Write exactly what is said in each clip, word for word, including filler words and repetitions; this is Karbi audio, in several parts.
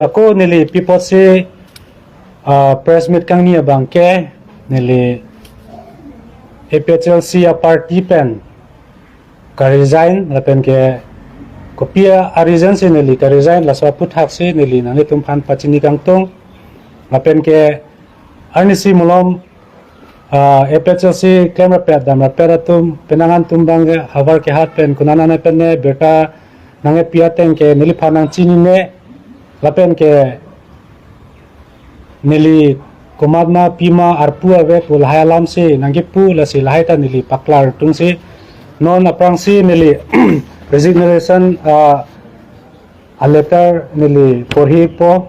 Ako neli pi apotsi, ah, press meet kangni abangke neli A P H L C a-party pen ka-resign lapen ke kopi a-reason si neli ka-resign, laso aphuthaksi neli nanglitumphan pachini kangtung. Lapen ke arnisi malom, ah, A P H L C klemrapet damrapet atum, penang an atum abang havar kehat pen konat nangpenne birta nangkepi ateng ke neliphan nangchinine. Lapen ke neli komatma pima arpu ave pu lahai alamsi nangkipu, lasi lahai ta neli paklar tungsi non aphrangsi neli resignation, ah, a-letter neli porhipo.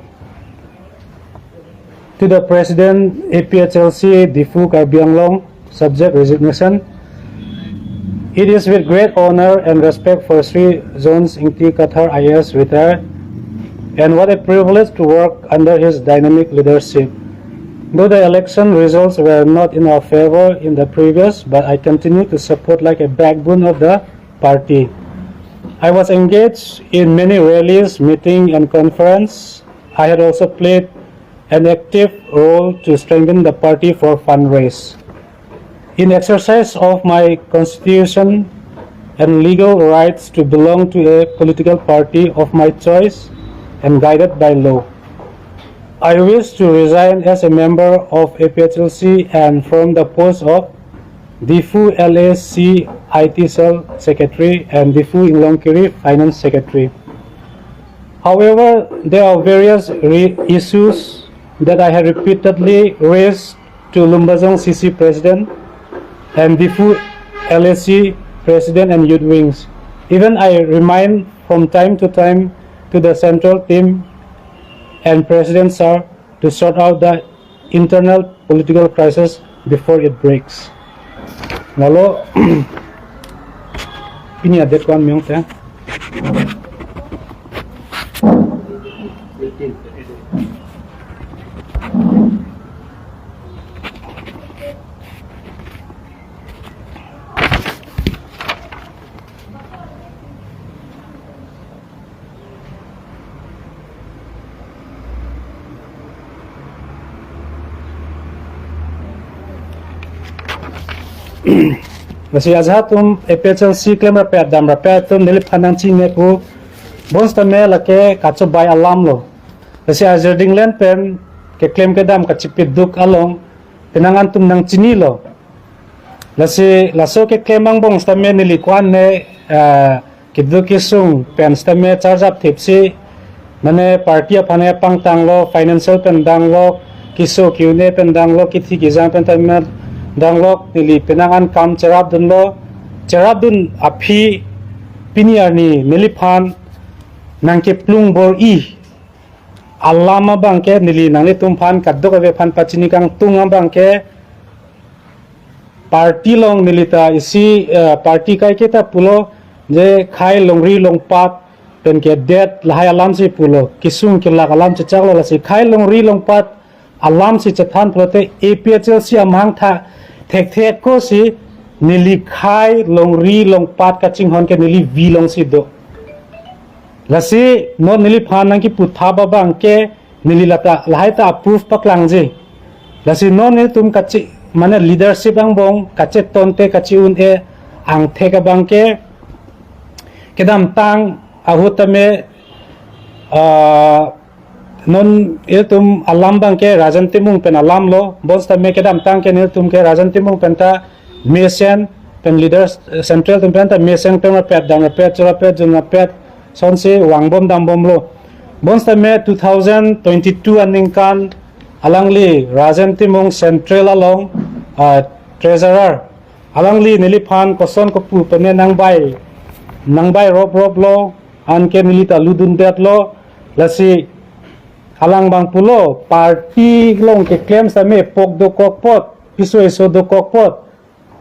To the President, A P H L C, Diphu, Karbi Anglong, subject resignation. It is with great honor and respect for Shri Jones Ingti Kathar I A S retired, and what a privilege to work under his dynamic leadership. Though the election results were not in our favor in the previous, but I continue to support like a backbone of the party. I was engaged in many rallies, meeting and conference. I had also played an active role to strengthen the party for fundraise. In exercise of my constitution and legal rights to belong to a political party of my choice and guided by law, I wish to resign as a member of A P H L C and from the post of Diphu L A C I T Cell Secretary and Diphu Inglongkiri Finance Secretary. However, there are various re- issues that I have repeatedly raised to Lumbajong C C President and Diphu L A C President and Youth Wings. Even I remind from time to time to the central team and President Sir to sort out the internal political crisis before it breaks. Lalo, pini a-date ko-an meyong te? Lasi ajahak atum A P H L C klemrapet damrapet atum neliphan nangchinine pu, bonsitame lake kachobai alam lo. Lasi ajir dinglen pen keklem kedam kachipiduk along penang an atum nangchinilo. Lasi laso keklem angbong sitame neli ko-an ne, ah, keduk kesung pen sitame charjap thipsi, mane party aphan pangtanglo, financial pen danglo, keso ke-un-e pen danglo, kithi kejang pen tame danglo, neli penang an kam cherapdunlo, cherapdun aphi pini arni neliphan nangkeplung bor-i alam abangke neli nanglitumphan kadokave aphan pachini kangtung abangke, party along neli ta isi, eh, party kaiketa pulo je khei longri longpat pen kedet lahai alamsi pulo, kesung kelak alam chechaklo, lasi khei longri longpat alamsi chethan pulote A P H L C amahang tha thekthek ko si neli khei longri longpat kachinghon ke neli V alongsi do. Lasi non neliphan nangkiputhap abangke neli lata lahai ta a-proof paklangji. Lasi non nelitum kachi, mane leadership angbong kachetonte kachi-un-e angthek abangke kedamtang ahut tame, ah, non ilitum alam abangke Rajen Timung pen alamlo, bonsitame kedamtang ke nelitum ke Rajen Timung pen ta mesen pen leaders, eh, central atum pen ta mesen pen rapet damrapet chorapet junrapet sonsi vangbom dambomlo. Bonsitame two thousand twenty-two aningkan alangli Rajen Timung central along, ah, treasurer, alangli neliphan koson kopu pene nangbai, nangbai rop roplo, anke neli ta lutdundetlo, lasi alang abang pulo, party along keklem sitame pok dokok apot, piso eso dokok apot,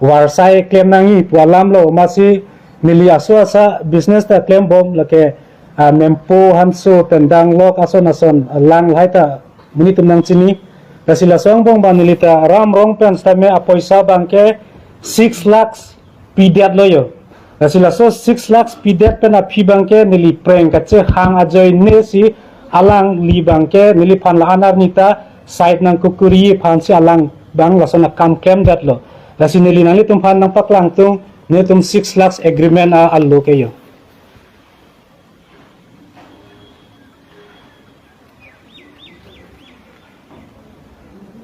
varsai klem nangji pu alamlo, amatsi neli aso asa business ta klembom lake, ah, Mempo Hanso pen danglok ason ason lang lahai ta monit atum nangchini. Lasi laso angbong abang neli ta Ram Rong pen sitame apoisa abangke six lakhs pidetlo jo. Lasi laso six lakhs pidet pen aphi abangke neli preng kachehang ajoine si Alangli abangke neliphan la-an arni ta side nangkokori aphansi alang abang lason akam klemdetlo. Lasi neli nanglitumphan nangpaklangtung, nelitum six lakhs agreement a-alo ke yo.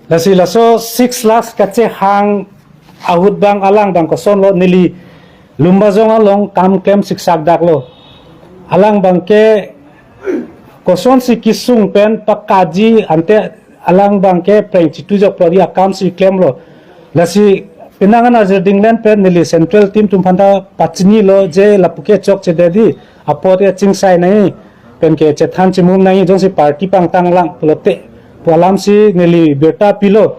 Lasi laso six lakhs kachehang ahut abang alang abang kosonlo, neli Lumbajong along kam klem siksak daklo. Alang abangke kosonsi kesung pen pakaji ante alang abangke preng chitu jok prori akamsi klemlo. Lasi penang an ajir dinglen pen neli central team atum aphanta pachinilo je lapu ke chokche dedi, apot ya chingsai nangji, penke chethan chimum nangji, jongsi party pangtang lang pulote pu alamsi neli birta pilo.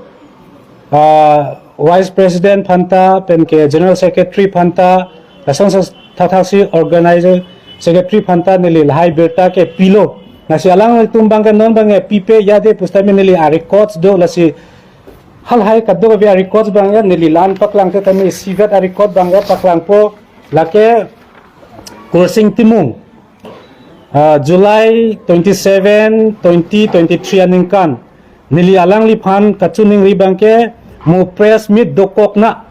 Ah, vice president aphanta, penke general secretary aphanta, lason sa thathaksi organizer secretary aphanta neli lahai birta ke pilo. Lasi alanglitum abangke non abangke pipe yade pusitame neli a-records do, lasi halahai kadokave a-records abangke neli la-an paklang te tame isivet a-record abangke paklangpo, lake Kursing Timung, ah, July twenty-seven, twenty twenty-three aningkan, neli alangliphan kachiningri abangke mo press meet dokok na.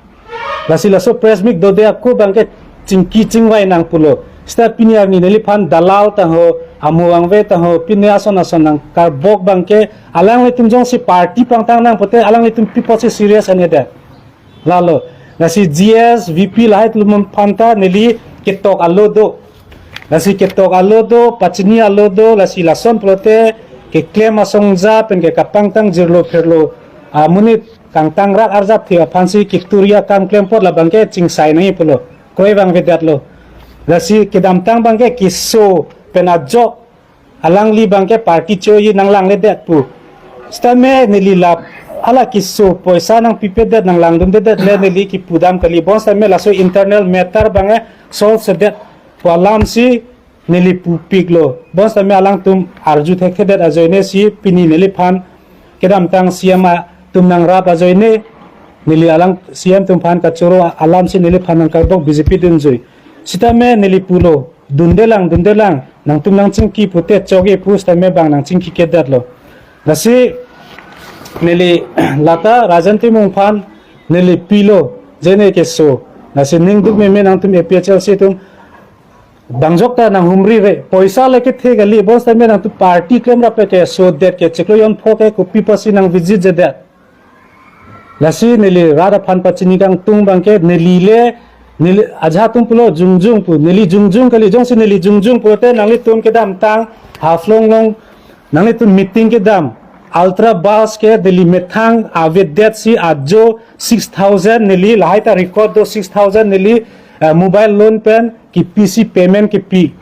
Lasi laso press meet dode ako abangke chingki chingvai nang pulo. Seta pini arni neliphan dalal ta ho, amo vangve ta ho, pine ason ason nangkarbok abangke alanglitum jongsi party pangtang nang pute alanglitum pi apotsi serious an-edet. Lalo, lasi G S, V P lahai atum aphanta neli ketok alo do. Lasi ketok alo do, pachini alo do, lasi lason pulote keklem asong ja penke kapangtang jirlo pherlo amonit kangtangrak arjapthe aphansi keturi akam klem apot la abangke chingsai nangji pulo. Kroi abang vedatlo. Lasi kedamtang abangke keso pen ajok alangli abangke party cho-i nanglangledet pu. Sitame neli la hala keso poisa nangpipedet nanglangdundedet le neli kipudam kali, bonsitame laso internal matter abangke solve sedet pu alamsi neli pupiklo. Bonsitame alangtum arju thekthedet ajoinesi pini neliphan kedamtang C M atum nangrap ajoine neli alang C M atum aphan kachoro alamsi neliphan nangkarbok B J P dunjui. Sitame neli pulo, dundelang, dundelang, nangtum nangchingki pute chokji pu sitame bang nangchingki kedetlo. Lasi neli lata Rajen Timung aphan neli pilo, je ne keso. Lasi ning duk meme nangtum A P H L C atum bangjok ta nanghumri re. Poisa le kethe kali, bonsitame nangtum party klemrap ke sodet ke chiklo jon pho ke kopi apotsi nang visit jedet. Lasi neli rat aphan pachini kangtung abangke neli le, neli ajahak atum pulo jongjong pu, neli jongjong kali, jongsi neli jongjong pulote nanglitum kedamtang Haflong along nanglitum meeting kedam, Ultra Bus ke neli methang avedetsi ajo six thousand neli lahai ta record do, six thousand neli, eh, mobile loan pen kepisi payment kepi.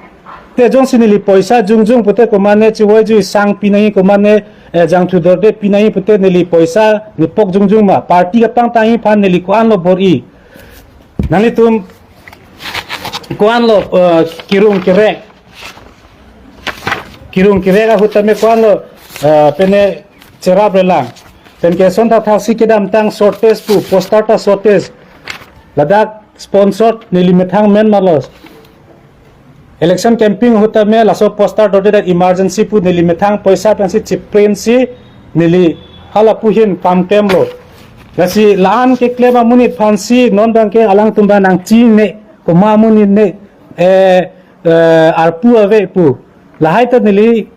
Te jongsi neli poisa jongjong pute komane chivoiju isang pi nangji, komane, eh, jangthu dorde pi nangji pute neli poisa nepok jongjong ma. Party kapangtangji aphan neli ko-anlo bor-i. Nanglitum ko-anlo, eh, kirung kirek. Kirung kirek ahut tame ko-anlo, eh, pine cherap relang. Penke ason thathaksi kedamtang shortage pu, poster ta shortage. Ladak sponsored neli methang men malos. Election campaign ahut tame laso poster dorde dak emergency pu neli methang poisa pensi chiprintsi neli hala pu ahin kam klemlo. Lasi la-an keklem amonit aphansi non abangke alangtum abang nangchinine, komat amonit ne, eh, eh, arpu ave pu. Lahai ta neli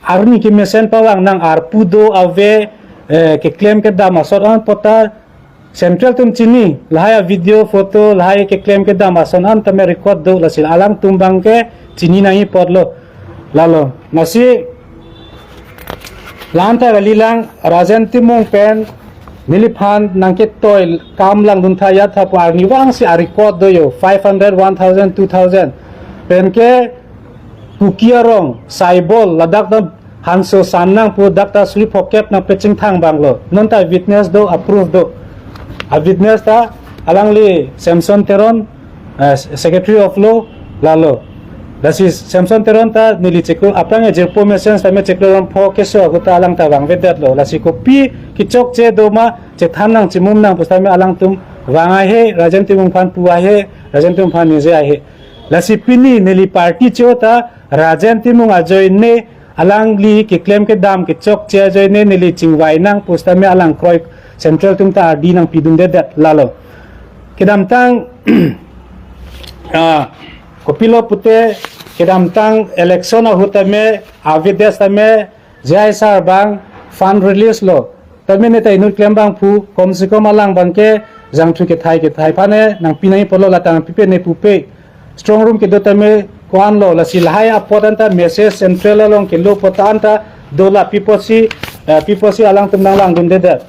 arni kemesen pavang nang arpu do ave, eh, keklem kedam ason an pota central atum chini, lahai a-video photo, lahai keklem kedam ason an tame record do, lasi alangtum abangke chini nangji apotlo. Lalo, lasi la-an ta kalilang, Rajen Timung pen neliphan nangketoi kam langdun tha ya tha pu arnivangsi a-record do yo, five hundred, one thousand, two thousand. Penke Kuki arong, Saibol, ladak ta hanso san nang pu dak ta suri phokep nangpechingthang abanglo. Non ta witness do, a-proof do. A-witness ta alangli Samson Teron, eh, Secretary of Law, lalo. Lasi Samson Teron ta neli chiklo, aphrang ajirpo mesen sitame chiklo jon pho keso ahut ta alang ta vangvedetlo. Lasi kopi kechokche do ma chethan nang chimum nang pusitame alangtum vang ahe, Rajen Timung aphan pu ahe, Rajen Timung aphan nije ahe. Lasi pini neli party cho ta Rajen Timung ajoine alangli keklem kedam kechokche ajoine neli chingvai nang pu sitame alang kroi central atum ta ardi nangpidundedet lalo. Kedamtang ah, kopilo pute kedamtang election ahut tame avedet tame J I sir abang fund release lo. Tame neta inut klem abangphu, kom se kom alang abangke jangthu kethai kethai aphan nangpi nangji apotlo, lata nangpipe ne pupe. Strong room kedo tame ko-an lo, lasi lahai apot anta message central along kelo apot anta dola pi apotsi, eh, pi apotsi alangtum nanglangdundedet.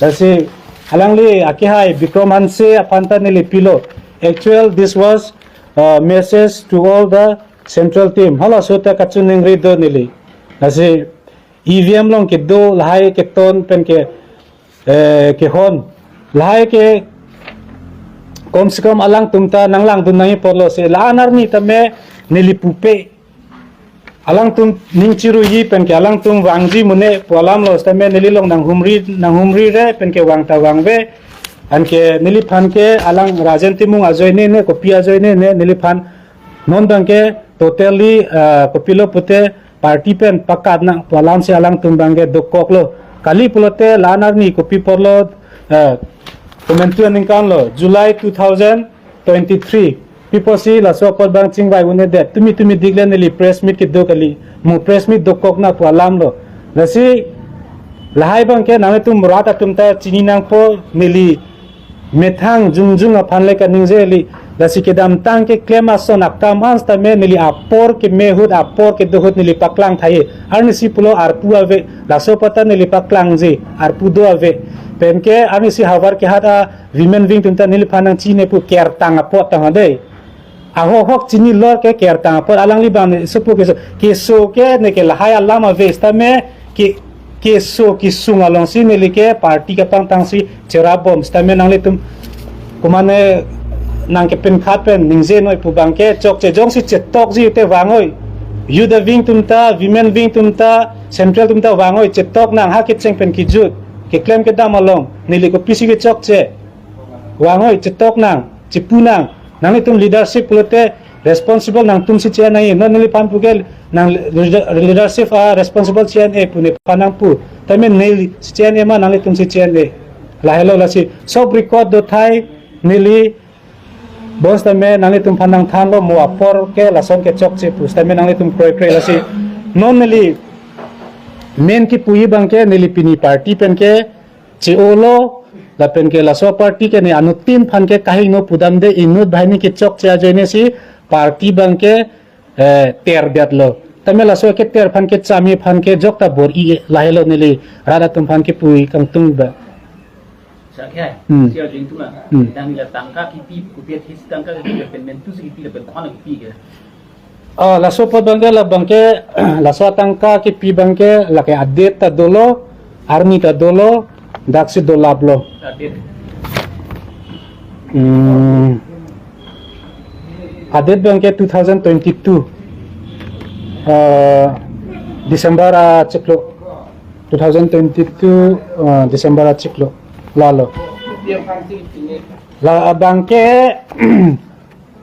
Lasi alangli akehai Bikram Hanse aphan ta neli pilo. Actual, this was, uh, message to all the central team. Halaso ta kachiningri do neli. Lasi E V M along kedo lahai keton pen ke, eh, kehon. Lahai ke kom se kom alangtum ta nanglangdun nangji apotlo, si la-an arni tame neli pupe. Alangtum ning chiruji pen ke alangtum vangji mune pu alam lo sitame neli along nanghumri, nanghumri re pen ke vang ta vangve. Anke neliphan ke alang Rajen Timung ajoine ne, kopi ajoine ne, neliphan non abangke totally, ah, kopilo pute party pen pakat nang pu alamsi alangtum abangke dokoklo. Kali pulote la-an arni kopi apotlo, ah, komantu aningkan lo, July two thousand twenty-three. Pi apotsi laso apot abang chingvai un'edet. Tumi tumi dik le neli press meet kedo kali. Mo press meet dokok nang pu alam lo. Lasi lahai abangke nanglitum rat atum ta chini nangpo, neli methang jongjong aphan le kaningje kali. Lasi kedamtang keklem ason akam an sitame neli apor keme ahut, apor kedo ahut neli paklang tahai. Arnisi pulo arpu ave, laso apot ta neli paklangji, arpu do ave. Pen ke arnisi havar kehat a women wing atum ta neliphan nangchine pu kertang apot tang dei. Ahok hok chinilor ke kertang apot, alangli abang ne supu keso, keso ke ne ke lahai alam ave sitame ke, keso kesung alongsi neli ke party kapangtangsi cherap bom sitame nanglitum komatne nangkepinkhat pen ningje noi pu abangke chokche, jongsi chetokji te vangoi. Youth wing atum ta, women wing atum ta, central atum ta vangoi, chetok nang ha kecheng pen kejut. Keklem kedam along neli kopisi kechokche. Vangoi, chetok nang, chepu nang. Nanglitum leadership pulote responsible nangtumsi che-en nangji. Non neliphan puke nang leader-, leadership a responsible che-en-e pu nephan nangpu. Tame nelisi che-en-e ma nanglitumsi che-en-e. Lahelo lasi sob record do tahai, neli bos tame nanglitum aphan nangthanlo, mo apor ke lason kechokche pu sitame nanglitum kroikre lasi. Non neli main kepuji abangke neli pini party pen ke che-olo, lapen ke laso party ke ne anuttin aphan ke kahingno pudamde, inut banghini kechokche ajoine si party abangke, eh, terdetlo. Tame laso keter aphan kechami aphan ke jokta bor-i lahelo neli rat atum aphan kepuji kangtung ba. Sa kya? Hmm. Siya jeng tuna. Hmm. Dang la tangka kipi, kopi athis tangka kipi, pen mentu si kipi, pen kona kipi ke. Oh, laso apot abangke, la abangke, laso atangka kipi abangke, lake adet ta dolo, arni ta dolo, daksi dolaplo. Adet. Hmm. Adet abangke two thousand twenty-two, eh, December achiklo. Two thousand twenty-two, eh, December achiklo. Lalo. La abangke,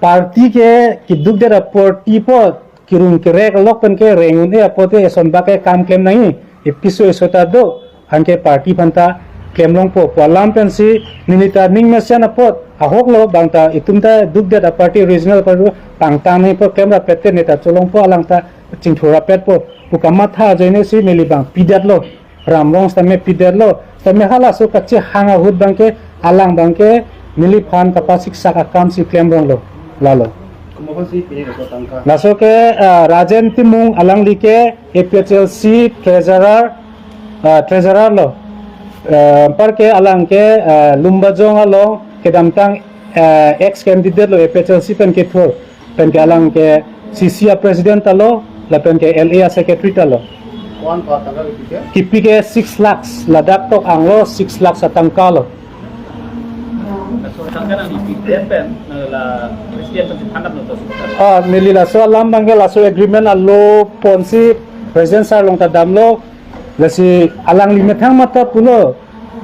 party ke keduk det apor, tipo kerung kerek lok pen ke reng un-e apot ke eson bak ke kam klem nangji, episo eso ta do, anke party aphanta klem longpo pu alam pensi neli ta ning mesen apot, ahok lo bang ta itum ta duk det aparty, regional party pangtang nangpo, klem rapet te neta cholongpo, alang ta chingthur rapetpo pu kamatha ajoine si neli abang pidetlo. Ram Rong sitame pidetlo, sitame halaso kachehang ahut abangke, alang abangke neliphan kapasiksak akam si klem ronglo, lalo. Komo aphan si pini laso tangka? Laso ke, ah, Rajen Timung, alangli ke A P H L C treasurer, ah, treasurer lo. Ah, anparke alang ke, ah, Lumbajong along kedamtang, ah, ex candidate lo A P H L C pen kethur. Pen ke alang ke C C a president ta lo, lapen ke L A a secretary ta lo. Ko-an ko tangka kipi ke? Kipi ke six lakhs, ladak tok anglo six lakhs atangka lo. Laso tangka nangli pidet pen, nang la president pensi thandam lo to. Ah, neli laso alam abangke laso agreement alo ponsi president sir along ta damlo, lasi alangli methang mata pulo,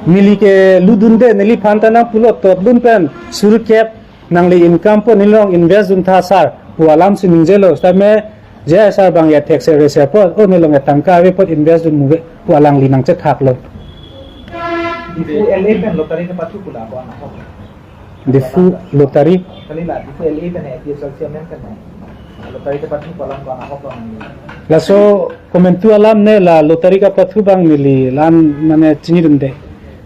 neli ke ludunde, neliphan ta nangpulo, totdun pen suri kep nangli income po, neli along invest dun tha sir pu alam si ningjelo, sitame J I sir abang ya thekse rese apot, o nelong ya tangka ave apot invest dun muve pu alangli nangchethaklo. Diphu L A pen lottery kepathu pu la ko ahok. Diphu lottery. Kali la, Diphu L A pen A P H L C amen pen lottery kepathu pu alam ko ahok lo. Laso komantu alam ne la lottery kepathu abang neli la-an mane chinidunde.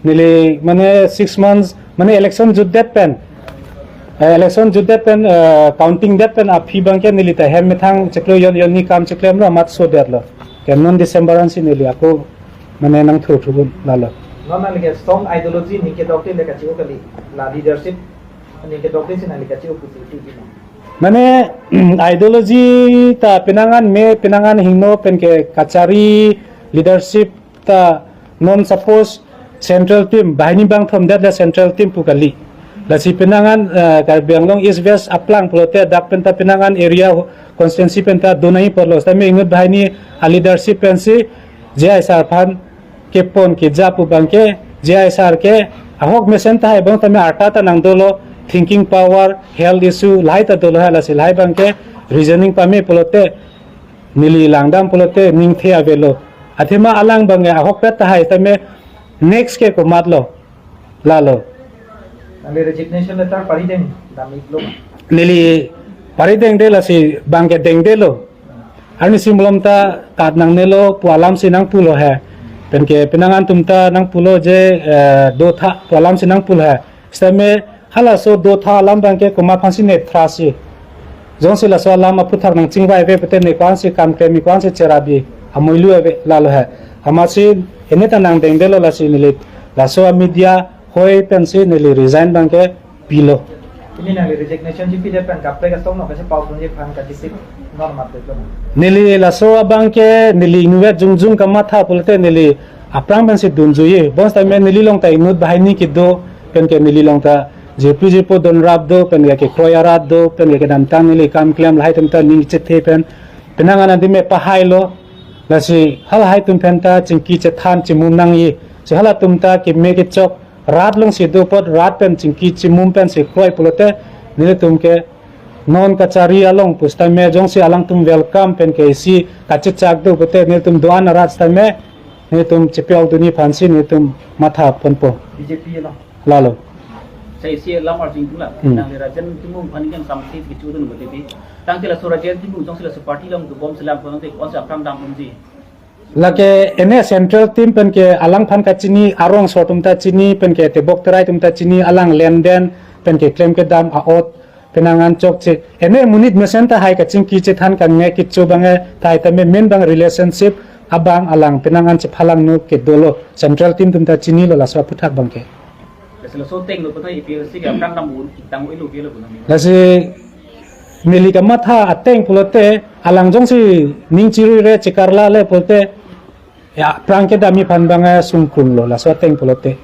Neli mane six months mane election jutdet pen, eh, election jutdet pen, eh, counting det pen aphi abangke neli ta hem methang chiklo jon jon ni kam chiklem lo amat sodetlo. Ke non December ansi neli ako mane nangthurthur un lalo. Non nangli ke strong ideology ning kedokte le kachi-o kali, la leadership ning kedokte si nangli kachi-o pusi iti bina. Mane ideology ta penang an me penang an hingno pen ke kachari leadership ta non suppose central team banghini bangthom det la central team pu kali. Lasi penang an, eh, Karbi Anglong East West aplang pulote dak pen ta penang an area constituency pen ta do nangji apotlo. Sitame inut banghini a leadership pensi J I sir aphan kepon keja pu abangke J I sir ke ahok mesen tahai bang tame arta ta nangdolo, thinking power, health issue lahai ta dolo hai, lasi lahai abangke reasoning pame pulote neli langdam pulote ningthe avelo. Athema alang abang ahokpet tahai tame next ke komatlo lalo. Nangli resignation letter parideng dam-iklo ma? Neli paridengde lasi abangke dengdelo. Arnisi malom ta kat nangnelo pu alamsi nangpulo he. Penke penang an atum ta nangpulo je, eh, dotha pu alamsi nangpulo he. Sitame halaso dotha alam abangke komat aphansi nepthrasi. Jongsi laso alam aphuthak nangchingvai ave pute ne ko-ansi kam klem, ko-ansi cherap-i, amoilu ave lalo he. Amatsi ene ta nangdengdelo lasi neli laso a media hoi pensi neli resign abangke pilo. Pini nangli resignation si pidet pen kaprek asong no kasi pau dunji aphan kachisik non matpetlo. Neli laso abangke neli inutvet jongjong kamatha pulote neli aphrang pensi dunjuiye. Bonsitame neli along ta inut banghini kedo penke neli along ta jirpi jirpo donrap do, penke kekroi arat do, penke kedamtang neli kam klem lahai atum ta ning chethe pen penang an adime pahailo. Lasi halahai atum pen ta chingki chethan chimum nangji. Si halatum ta keme kechok rat alongsi do apot rat pen chingki chimum pensi kroi pulote nelitum ke non kachari along pusitame jongsi alangtum welcome penke isi kachechak do pute nelitum do-an arat sitame nelitum chepi-ok dunji aphansi nelitum matha ponpo. B J P along. Lalo. Sai isi alam arjing tula. Hmm. Nangli Rajen Timung aphan ning samsi kichu dun betepi. Tangte laso Rajen Timung jongsi laso party along dobom selam kono te ko-ansi aphrang damdunji. Lake ene central team penke alangphan kachini, arongso atum ta chini, penke tebok terai atum ta chini, alang lenden, penke klem kedam a-ot, penang an chokche. Ene monit mesen tahai kachingki chethan kangne kecho abangke tahai tame main abang relationship abang alang penang an chephalangno kedolo. Central team atum ta chinilo laso aphuthak abangke. Laso laso ateng lo puthot A P H L C ke aphrang dam un kitang oi lo ke lo puthot. Lasi neli kamatha ateng pulote alang jongsi ning chirui re chekarla le pulote ya aphrang kedamji aphan abangke sungkrunglo laso ateng pulote.